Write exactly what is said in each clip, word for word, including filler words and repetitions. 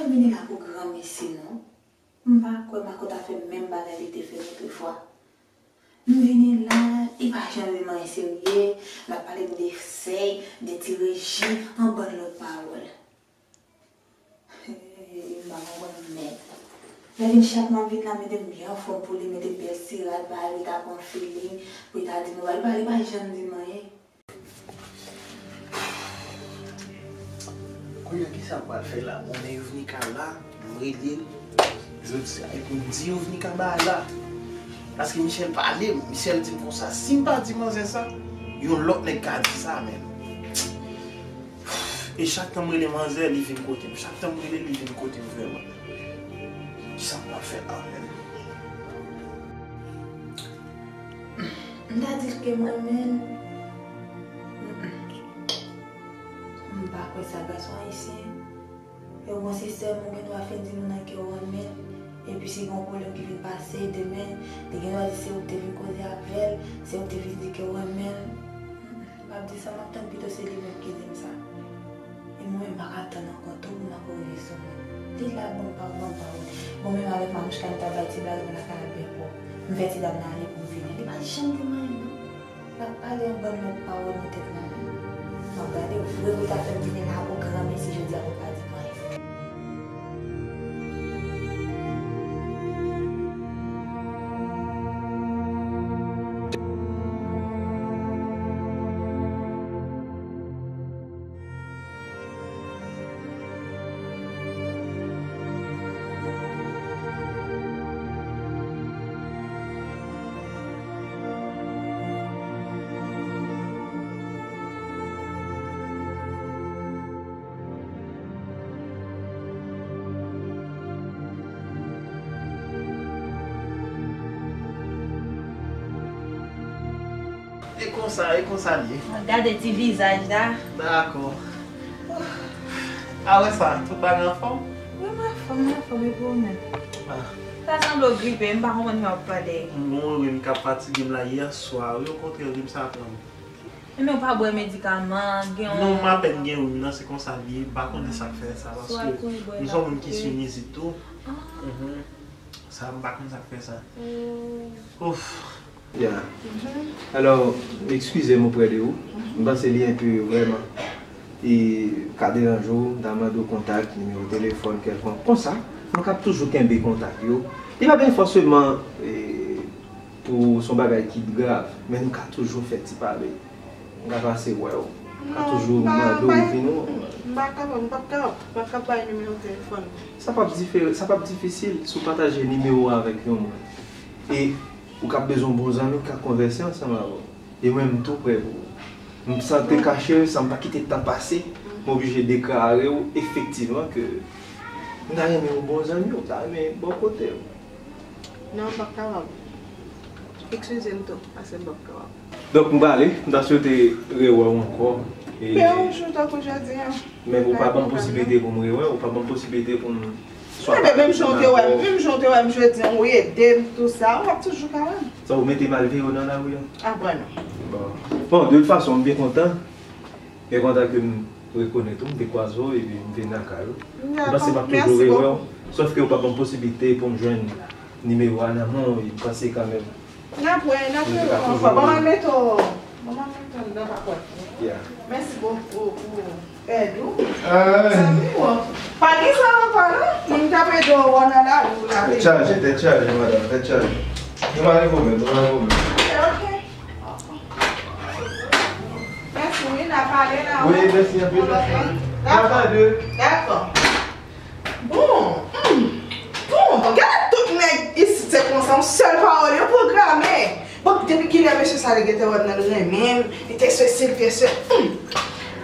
Vini la pou granmesi non. M pa kwè Marco ta fè menm bagay li te fè lòt fwa. M vini la, li pa janm di m anyen serye, l ap pale m de sèy, de ti reji, yon bann lòt pawòl. M pa konprann mèd. Lè vin chak mwa m vin la, mete m byen anfòm pou li, mete bèl ti rad ba li, ta pran feeling, pou li ta di m, li pa, li pa janm di m anyen. Kounye a, kisa m pral fè la? Bon, men Yovnika la, m rele l jodi a, epi m di Yovnika bagay la. Paske Michel pale m, Michel di m konsa, si m pa di manzè sa, yon lòt nèg ka di sa, men. E chak tan m rele manzè, li vin kote m. Chak tan m rele, li vin kote m vrèman. Kisa m pral fè la menm? M ta di l ke m renmen l. M pa kwè sa, gason ayisyen. Yo gon sistèm ou gen dwa fin di moun nan ke w renmen l. Epi si gon pwoblèm ki vin pase demen, li gen dwa di se ou k te vin koze avè l, se ou k te vin di ke w renmen l. M p ap di sa, m ap tann pito se li menm ki di m sa. E mwen menm, m pa ka tann ankò tou pou m ankò rive sou mwen. Li la, bon, m pa, bon, m pa wè. Bon, menm avèk Manouchka, m t ap bay ti blag nan lakay la byen pwòp. M fè ti dam nan ale pou m vini. Li pa janm di m anyen, non. L ap pale yon bann lòt pawòl nan tèt mwen. M ap gade vre, wi, ta fè m vini la pou granmesi jodi a, pou pa di m anyen. E konsa, e konsa l ye. Gade ti vizaj la. Dakò. A wè sa, tout bagay anfòm? Wi, m anfòm, m anfòm, e pou ou menm? Ah. Sa sanble w gripe, m pa konprann sa w ap pale. Mwen menm k ap fatige m la yè swa, wi, okontrè, gripe sa pran m. Ebyen, w pa bwè medikaman, gen yon... Non, m apèn gen youn nan, se konsa l ye, m pa konnen sa k fè sa, paske m se yon moun ki sinizit tou. Ah. Mhm. Sa, m pa konn sa k fè sa. Oh. Ouf. Ya. Mhm. Alò, eskize m oprè de ou. Mhm. M panse li enpe vrèman. E ka deranje w, m ta mande w kontak, nimewo telefòn kèlkonk. Konsa, nou kab toujou kenbe kontak yo. Li pa gen fòseman, e, pou s on bagay ki grav, men nou ka toujou fè ti pale. M ka pase wè w. M ka toujou mande w vin wè w. Non, m pa, m pa kapab, m p ap kapab, m p ap ka bay nimewo telefòn mwen. Sa p ap difere, sa p ap difisil si w pataje nimewo a avèk yon moun. E ou ka bezwen yon bon zanmi ki ka konvèse ansanm avè w. E mwen, m tou prè pou ou. M santi kache, san m pa kite tan pase, m oblije deklare w efektivman ke m ta renmen yon bon zanmi w, m ta renmen bò kote w. Non, m p ap kapab. Eskize m tou, paske m p ap kapab. Donk, m prale, m ta swete rewè w ankò. E men yon jou tankou jodi a. Men ou pa ban m posiblite pou m rewè w, ou pa ban m posiblite pou m swa pale, menm jan w te wè m, menm jan w te wè m jodi a, ou ede m, tou sa, w ap toujou ka wè m. Sa, ou mete m al veye w nan lari a? Ah, bon, non. Bon. Bon, de tout fason, m byen kontan. Byen kontan ke m rekonèt ou, m te kwaze w, epi m vin nan kay ou. M panse m ap toujou rewè w, sòf ke ou pa ban m posiblite pou m jwenn nimewo a nan men w, e m panse kanmenm. N ap wè, n ap wè ankò. Ban m al mete w, ban m al mete w anndan pa pòt. Yeah. Mèsi bokou pou èd ou. Zanmi w. Pa gen sa ankò non. Moun k ap ede w nan lari w la. Tèt chaje, tèt chaje, madanm, tèt chaje. Nou pa gen pwoblèm, nou pa gen pwoblèm. Ok, ok. Mèsi, wi, n a pale la. Wi, mèsi anpil. Dakò. Dakò. Bon, hmm. Bon, gade tout nèg isit se konsa, yon sèl pawòl yo pwograme. Bon, depi kilè mesye sa li gentan wè m nan l renmen m, li te sesi, li te se, hmm.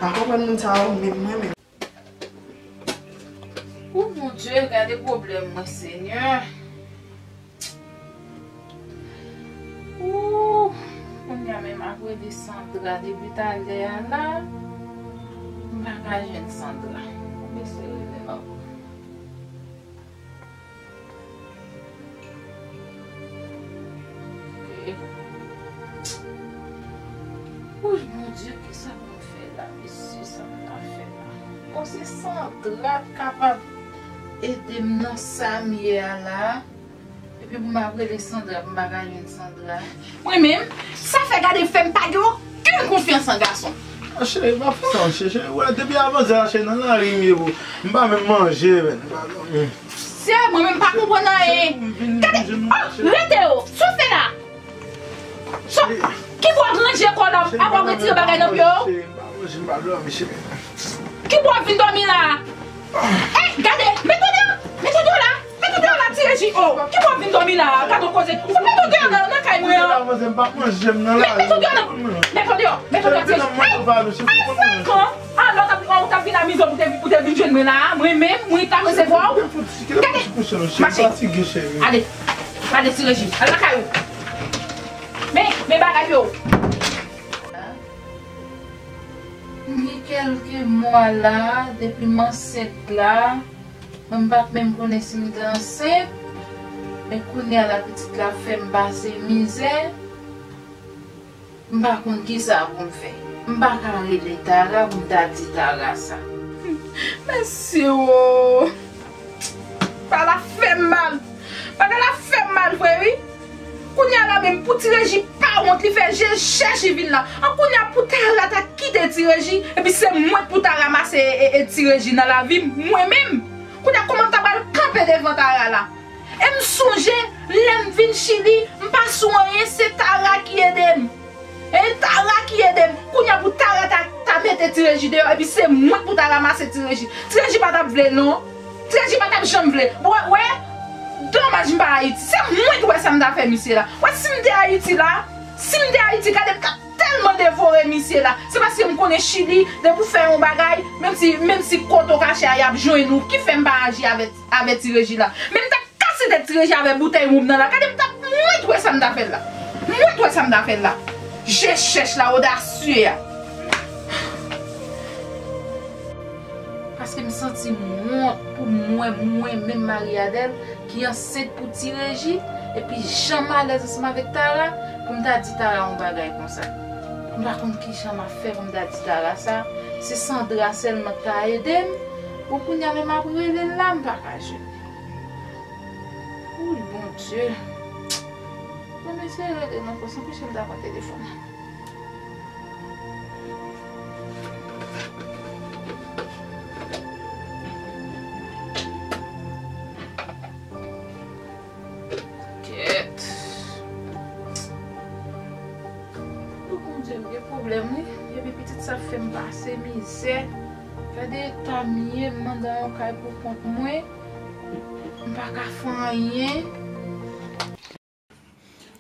Pa konprann moun sa yo menm mwen menm. O Bondye, gade pwoblèm mwen, Senyè. Ooh, kounye a menm ap rele Sandra depi talè a la, m pa ka jwenn Sandra. Mwen eseye rele l ankò. Ooh, Bondye, kisa pou m fè la, mesye, sa m ta fè la? Bon, se Sandra t kapab Ede m nan sa m ye a la. Epi pou m ap rele Sandra, pou m pa ka jwenn Sandra. Mwen menm, sa fè gade fè m pa gen okenn konfyans an gason. A cheri, pa fè sa, cheri, cheri. Wè, depi avan zè la, cheri, nan lari m ye, bro. M pa menm manje, menn. M pa dòmi. Sè, mwen menm pa konprann anyen. Gade, oh, rete yo. Sa w fè la? Sa, ki bò w ap ranje kò w la, ap ap retire bagay nan pye w? Cheri, m pa manje, m pa dòmi, cheri. Ki bò w ap vin dòmi la? Ey, gade, met w deyò, met w deyò la, met w deyò la, Ti Reji, oh, ki bò w ap vin dòmi la, gade yon koze. Fò met w deyò nan, nan kay mwen an. Met w deyò nan, met w deyò, met w deyò, Ti Reji. Ey, ey, fèk an, alò w t ap, ou t ap vin amize w pou te, pou te vin jwenn mwen la, mwen menm, mwen t ap resevwa w. Gade, mache, ale, ale, Ti Reji, al nan kay ou. Men, men bagay yo. M gen kèlke mwa la, depi m ansent la, mwen m pa t menm konnen si m te ansent, men kounye a la pitit la fè m pase mizè, m pa konn kisa pou m fè. M pa ka rele Tara pou m ta di Tara sa. Mèsi o. Bagay la fè m mal. Bagay la fè m mal vre wi. Kounye a la menm pou Ti Reji pa wont li fè je chèch li vin la. An kounye a pou Tara ta kite Ti Reji, epi se mwen pou ta ranmase e, e, e Ti Reji nan lavi m, mwen menm. Kounye a kòman m ta pral kanpe devan Tara la? E m sonje lè m vin Chili, m pa sou anyen, se Tara ki ede m. E Tara ki ede m. Kounye a pou Tara ta, ta mete Ti Reji deyò, epi se mwen pou ta ranmase Ti Reji. Ti Reji pa t ap vle non. Ti Reji pa t ap janm vle. Bon, wè, domaj m pa Ayiti. Se mwen ki wè sa m ta fè misye la. Wè, si m te Ayiti la, si m te Ayiti, gade m t ap tèlman devore misye la. Se paske m konnen Chili, depi w fè yon bagay, menm si, menm si kote w kache a, y ap jwenn ou, ki fè m pa aji avè, avè Ti Reji la. Men m t ap kase tèt Ti Reji avè boutèy wonm nan la. Gade m t ap, mwen t wè sa m ta fè l la. Mwen t wè sa m ta fè l la. Je chèch la, odasye a. Paske m santi m wont pou mwen, mwen menm Marie Adèle, ki ansent pou Ti Reji, epi jan m alèz ansanm avèk Tara, pou m ta di Tara yon bagay konsa. M pa konn kijan m ap fè pou m ta di Tara sa. Se Sandra sèlman k ka ede m. Bon, kounye a menm ap rele l la, m pa ka jwenn li. Wouy, Bondye. Bon, m eseye rele l ankò, se pou sa m ta pran telefòn nan. Kèt. O Bondye, m gen pwoblèm wi. Epi pitit sa fè m pase mizè. Gade eta m ye, m andan yon kay pou kont mwen. M pa ka fè anyen.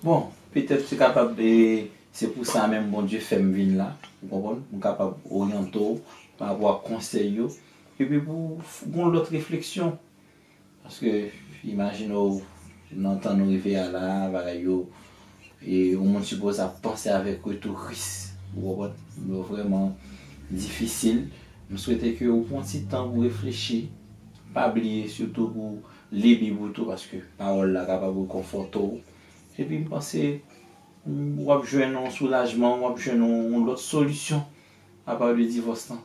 Bon, petèt se kapab, e, se pou sa menm Bondye fè m vin la, ou konprann? M kapab oryante w pa rapò ak konsèy yo, epi pou w f-, gon lòt refleksyon. Paske, imajine w, nan tan nou rive a la, bagay yo, e, yon moun sipoze ap panse avèk retouris, ou konprann? Yo vrèman difisil. M swete ke w pran ti tan pou reflechi, pa bliye sitou pou li Bib ou tou, paske pawòl la kapab rekonfòte w. Epi m panse, m, w ap jwenn yon soulajman, w ap jwenn yon, yon lòt solisyon apa de divòs lan.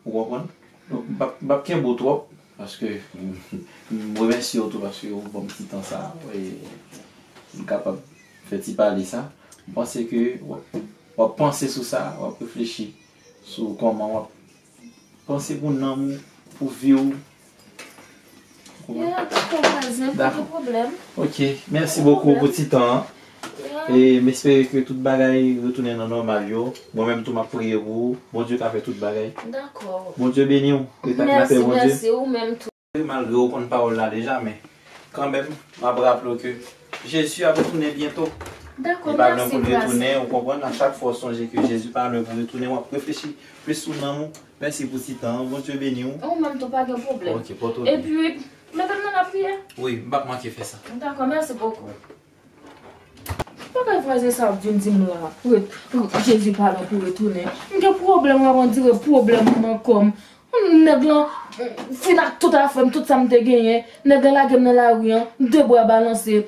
Ou konprann? Donk, m p ap, m p ap kenbe w twòp, paske m remèsye w tou paske w ban m ti tan sa a, e m kapab fè ti pale sa. M panse ke w ap, w ap panse sou sa, w ap reflechi sou kòman w ap panse pou nanm ou, pou vi w. Ya, dakò, vwazen, pa gen pwoblèm. Ok, mèsi bokou pou ti tan an. Ya. E m espere ke tout bagay retounen nan nòmal yo. Mwen menm tou, m ap priye pou ou. Bondye ka fè tout bagay. Dakò. Bondye beni w. Rete ak lapè Bondye. Mèsi, mèsi, ou menm tou. Malgre w konn pawòl la deja, men kanmenm, m ap raple w ke Jezi ap retounen byento. Dakò, mèsi, Papa. Li pa lwen pou l retounen, ou konprann? A chak fwa w sonje ke Jezi pa lwen pou retounen, w ap reflechi plis sou nanm ou. Mèsi pou ti tan an. Bondye beni w. Ou menm tou, pa gen pwoblèm. Ok, pòte w byen. Epi, mete m nan lapriyè. Wi, m p ap manke fè sa. Dakò, mèsi bokou. Bagay vwazen sa ap vin di m la, pou ret-, pou Jezi pa lwen pou retounen. M gen pwoblèm, w ap andire pwoblèm m ankò. Nèg lan fin ak tout afè m, tout sa m te genyen. Nèg lan lage m nan lari an, de bra balanse.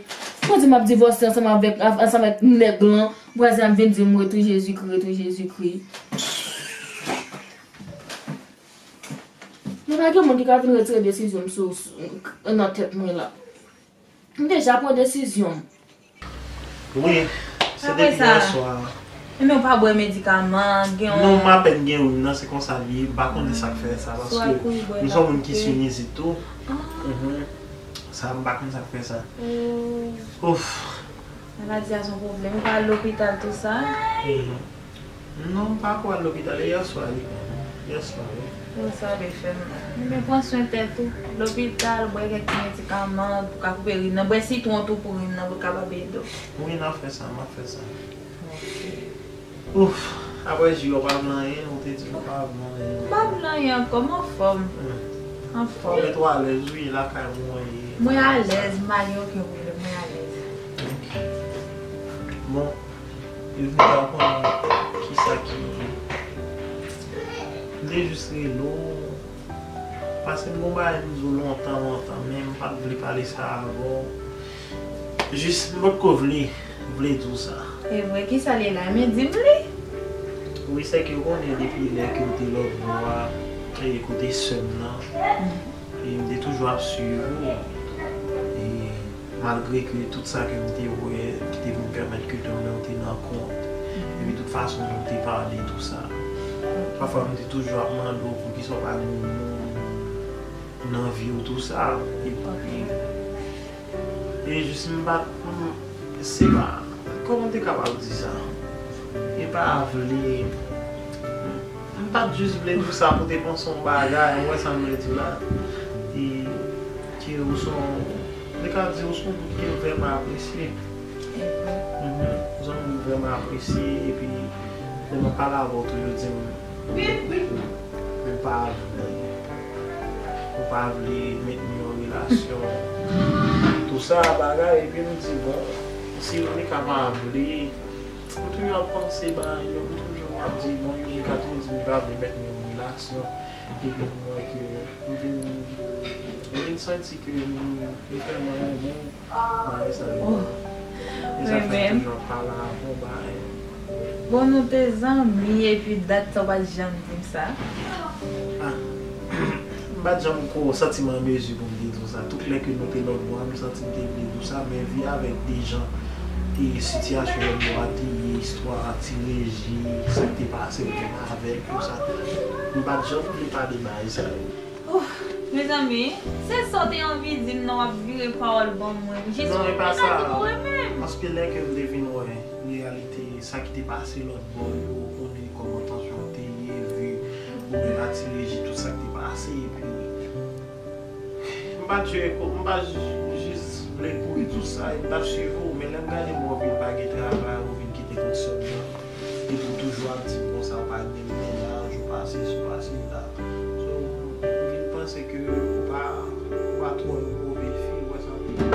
Pou di m ap divòse ansanm avèk, ansanm avèk nèg lan. Vwazen ap vin di m, retounen Jezikri, retounen Jezikri. Pa gen moun ki ka vin retire desizyon m sou, sou, nan tèt mwen la. M deja pran desizyon m. Wi, se depi yè swa. Ebyen, ou pa bwè medikaman, gen yon... Non, m apèn gen youn nan, se konsa l ye. M pa konnen sa k fè sa, paske m se yon moun ki sinizit tou. Mhm. Sa, m pa konn sa k fè sa. Ouf. Maladi a se yon pwoblèm. Ou pa al lopital tou sa? Mhm. Non, m pa ko al lopital. E yè swa li menm. Yè swa, wi. Bon, sa vle fè m. Men pran swen tèt ou. Lopital, bwè kèk ti medikaman pou ka koupe rim nan. Bwè sitwon tou pou rim nan, pou l kapab ede w. Wi, n ap fè sa, m ap fè sa. Ok. Ouf, apre ji a, w pa vle anyen, ou te di m w pa vle anyen. M pa vle anyen ankò, m anfòm. Hmm. Anfòm. Ou ret alèz, wi, lakay mwen ye. Mwen alèz, m pa gen okenn pwoblèm, mwen alèz. Ok. Bon, Evita, ou konnen kisa ki, m te jis rele w, paske m gon bagay m di w lontan, lontan, men m pa t vle pale sa avè w. Jis m potko vle, vle di w sa. E vre, kisa l ye la? Men di m li. Wi, sè ke w konnen depi lè ke w te lòtbò a, e kote sè m nan. E m te toujou ap swiv ou. E malgre ke tout sa ke m te wè, ki te vin pèmèt ke tande w te nan kont. Epi tout fason nou te pale, tou sa. Pafwa m te toujou ap mande w poukisa w pa gen yon moun nan vi w, tou sa. Epi, e jis m pa t, m, se pa, kòman m te kapab di sa? E pa vle, m pa t jis vle di w sa pou te panse yon bagay, ou wè sa m vle di w la? E ke ou se yon, m te ka di ou se yon moun ke m vrèman apresye. Mhm. Ou se yon moun m vrèman apresye, epi lè m ap pale avè w toujou di m, ou pa vle, ou pa vle mentni yon relasyon, tou sa bagay, epi m di, bon, si Monica pa vle, m toujou ap panse bagay yo, m toujou ap di, bon, Monica toujou di m li pa vle mentni yon relasyon, epi m wè ke m vin, m vin santi ke m, m vrèman renmen bagay sa yo. Oh. E sa fè m toujou ap pale avè w, bagay. Bon, nou te zanmi, epi dat sa w pa t janm di m sa. Ah. M pa t janm ko santi m an mezi pou m te di w sa. Tout lè ke nou te lòtbò a, m santi m te vle di w sa, men vi avèk de jan e sitiyasyon lòtbò a te ye, istwa a, Ti Reji, sa k te pase menm avè l, tou sa. M pa t janm vle pale bagay sa yo. Ouf, mezanmi, se sa w te anvi di m nan, w ap vire pawòl ban mwen. Jezi, ou te ka di m ou renmen m. Paske lè ke m te vin wè reyalite sa ki te pase lòtbò yo, ou konnen kòman tansyon te ye, vi ou menm ak Ti Reji, tout sa k te pase, epi m pa t jwe, m pa jis vle kouri di w sa, e m t ap swiv ou, men lè m gade m wè w vin pa gen travay, ou vin kite kòb sòlda. Epi w toujou ap di m konsa, ou pa gen mennaj, ou pa sesi, ou pa sela. So, m vin panse ke ou pa, ou pa twò yon move fi, ou wè sa m vle di?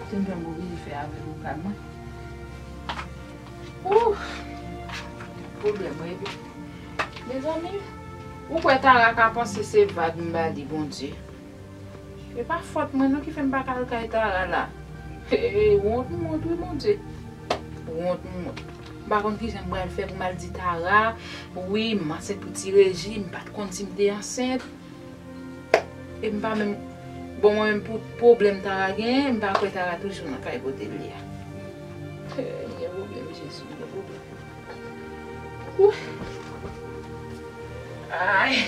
Te m fè m oblije fè avèl vokal mwen. Ouf! Pwoblèm, wi. Mezanmi, ou kwè Tara ka panse se vag m ba li, Bondye? E pa fòt mwen non ki fè m pa ka al kay Tara la. He, he, wont m wont wi, Bondye. Wont m wont. M pa konn kijan m pral fè pou m al di Tara, wi, m ansent pou Ti Reji, m pa t konn si m te ansent. E m pa menm, bon, mwen menm pou pwoblèm Tara genyen, m pa kwè Tara toujou nan kay kote l ye a. He, m gen pwoblèm, Jezi, m gen pwoblèm. Ouf. Ay.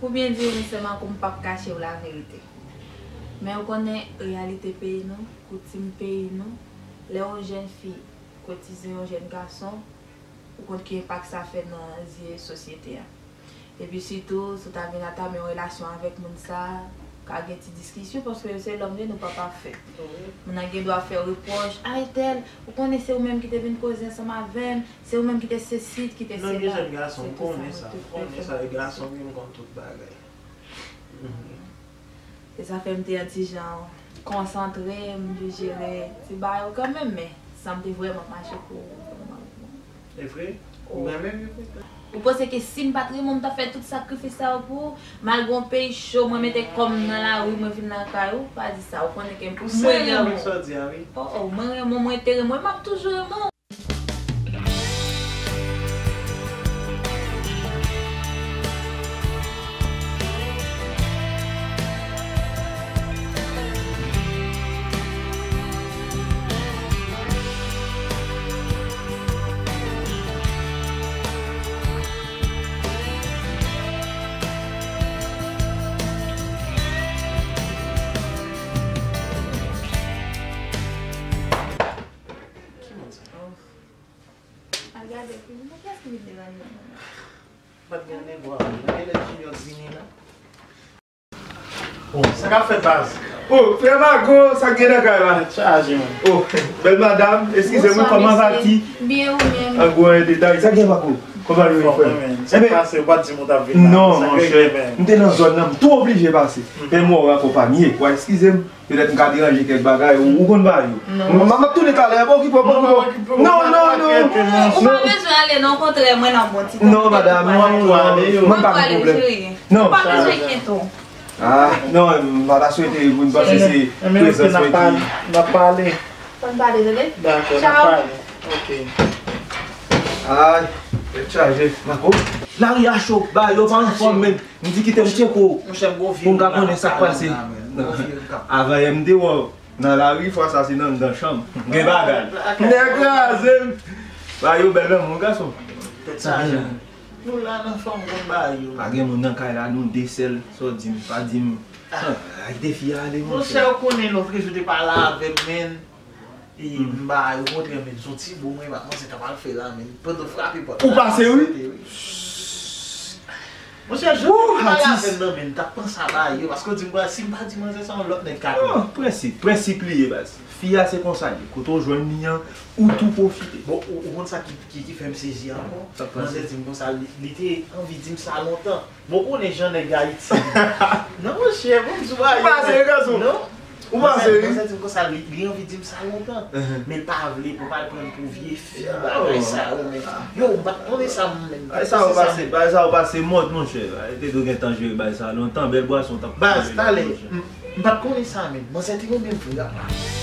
Pou byen di w, mesye Marco, m p ap kache w laverite. Men ou konnen reyalite peyi nou, koutim peyi nou, lè yon jèn fi kotize yon jèn gason, ou konn ki enpak sa fè nan zye sosyete a. Epi sitou, si w ta vin atame yon relasyon avèk moun sa, ka gen ti diskisyon, paske se lòm li ye, nou pa pafè. Moun nan gen dwa fè repwòch, "Ay, tèl, ou konnen se ou menm ki te vin koze ansanm avè m, se ou menm ki te sesi, ki te sela." Nan gen jèn gason, m konnen sa, m konnen sa, e gason ki konn tout bagay. Se sa fè m te yon ti jan konsantre, m te jere ti bagay yo kanmenm, men sa m te vrèman mache pou ou, vrèman. E vre? Ou renmen m, e vre? Ou panse ke si m pa t renmen w, m t ap fè tout sakrifis sa yo pou ou? Malgre yon peyi cho, mwen mete kò m nan lari, mwen vin nan kay ou, pa di sa, ou konnen ke m renmen w. Ou serye avèk sa w di a, wi. Oh, oh, mwen renmen w, mwen te renmen w, e m ap toujou renmen w. Al gade, kiyès ki vin deranje nou? Pa t gen nego a, nan genlè Junior k vini la. Bon, sa k ap fèt, baz? Oh, frè Marco, sa k gen nan kay la? Tèt chaje, man. Oh, bèl madanm, eskize mwen, kòman va ti? Byen, ou menm? An gwo, an detay. Sa k gen, Marco? Kòman nou ye, frè? Sa k pase, ou pa t di m ou t ap vin la? Non, monchè, m te nan zòn nan, m tou oblije pase. Fè m wè w akonpanye. W a eskize m. Petèt m ka deranje kèk bagay, ou, ou konn bagay yo. Non. M, m, m ap tounen talè, pa okipe w, pa okipe w. Non, non, non. Ou pa bezwen ale, non, okontrè, mwen nan bon ti tan. Non, madanm, non, non, non, mwen pa gen pwoblèm. Non. Ou pa bezwen enkyete w. Ah, non, m pa ta swete pou n panse se prezans mwen ki. N ap pale. Fò n pale, tande? Dakò, n ap pale. Ok. Ay, tèt chaje. Marco, lari a cho, bagay yo pa anfòm, men. M di kite m tcheke w. Monchè, m gon vye moun la k ap pale la, men. M gon vye moun k ap. Avan yè m te wè w nan lari, fwa sa se nan anndan chanm. Gen bagay. Nèg kraze m. Bagay yo bèl nan moun gason. Tèt chaje. Nou la nan fanm konn bagay yo. Pa gen moun nan kay la, nou de sèl. Sa w di m, pa di m. Ah. Ay, kite fi a ale, monchè. Monchè, ou konnen lòt jou te pale avè m, men. E m ba yo kontre, men, se yon ti bo mwen, m ap panse ta pral fè la, men, pandan frape pòt la. Ou pase, wi? Monchè, jan m pale avè l nan, men, m t ap panse a ba yo, paske w di m, si m pa di manzè sa, yon lòt nèg ka pran. Non, prensip, prensip li ye, baz. Fi a se konsa l ye. Kote w jwenn li an, ou tou pwofite. Bon, ou, ou konn sa ki, ki, ki fè m sezi ankò? Sa k pase? Manzè di m konsa, li, li te anvi di m sa lontan. Bon, ou konnen jan nèg Ayiti. Non, monchè, bon, m di w, ou pa serye, gason. Non. Ou pa serye? Manzè di m konsa, li, li anvi di m sa lontan. Men l pa vle pou pa l pran m pou vye fi, bagay sa yo, men. Yo, m pa t konnen sa, m, men. Bagay sa yo pase, bagay sa yo pase mòd, monchè. Te dwe gentan jere bagay sa lontan, bèl bwason t ap. Baz, talè, m, m pa t konnen sa, men. Manzè te renmen m vre, apa.